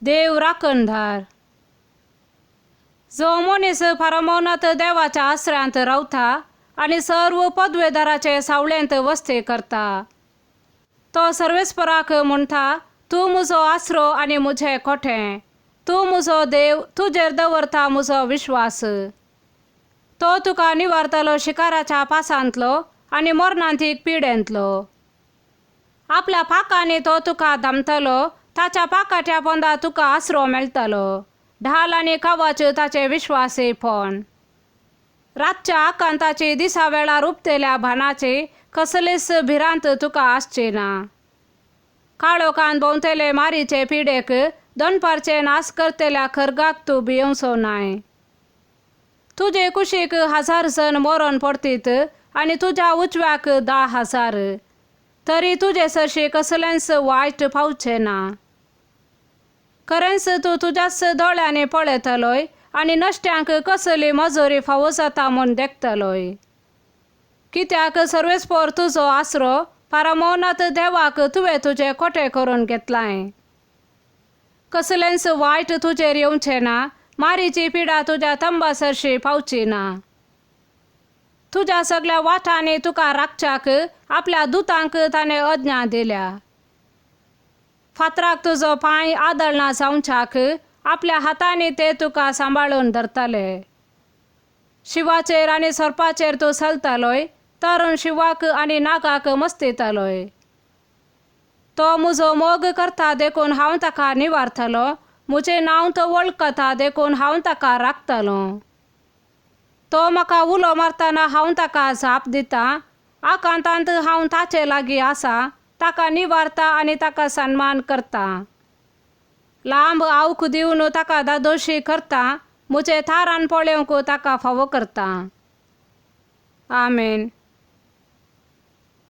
देव राखणदार. जो मनीस फारमोनात देवाच्या आसऱ्यांत रावता आनी सर्व पदवेदाराचे सावळेंत वस्ती करता, तो सर्वेस्पराक म्हणटा, तूं म्हजो आसरो आनी म्हजें कोठें, तूं म्हजो देव, तुजेर दवरता म्हजो विश्वास. तो तुका निवारतलो शिकाराच्या पासांतलो आनी मरणांतीक पिडेंतलो. आपल्या पाकांनी तो तुका दामतलो, ताच्या पाकाट्या पोंदा तुका आसरो मेळटलो. ढाल आनी कवच ताचे विश्वासी फोन. रातच्या आकांताची, दिसा वेळार उपतेल्या भानाची कसलीच भिरांत तुका आसची ना. काळोखान भोंवतले मारीचे पिडेक, दनपारचे नाश करतल्या खरगाक तूं भियेवचो नाय. तुजे कुशीक 1000 जण मरण पडतीत आनी तुज्या उजव्याक 10,000, तरी तुजे सरशी कसलेंच वायट पावचें ना. खरेंच तूं तुज्याच दोळ्यांनी पळयतलोय आनी नश्ट्यांक कसली मजुरी फावो जाता म्हूण देखतलोय. कित्याक सर्वेस्पोर तुजो आसरो, फारामोनात देवाक तुवें तुजें कोटें करून घेतलाय. कसलेंच वायट तुजेर येवचें ना, मारीची पिडा तुज्या तंबा सरशी पावची ना. तुज्या सगल्या वाटांनी तुका राखच्याक आपल्या दुतांक ताणें आज्ञा दिल्या. फातराक तुजो पांय आदळना जावच्याक आपल्या हातांनी ते तुका सांबाळून धरतले. शिवाचेर आनी सोरपाचेर तूं चलतलोय, तरुण शिवाक आनी नागाक मस्तितलोय. तो म्हजो मोग करता देखून हांव ताका निवारतलो, म्हजें नांव तो वळखता देखून हांव ताका राखतलो. तो म्हाका उलो मारतना हांव ताका जाप दिता, आकांतांत हांव ताचे लागीं आसा, ताका निवारता आनी ताका सन्मान करता. लांब आवक दिवन ताका दादोशी करता, म्हजें थारान पळोवंक ताका फावो करता. आमेन.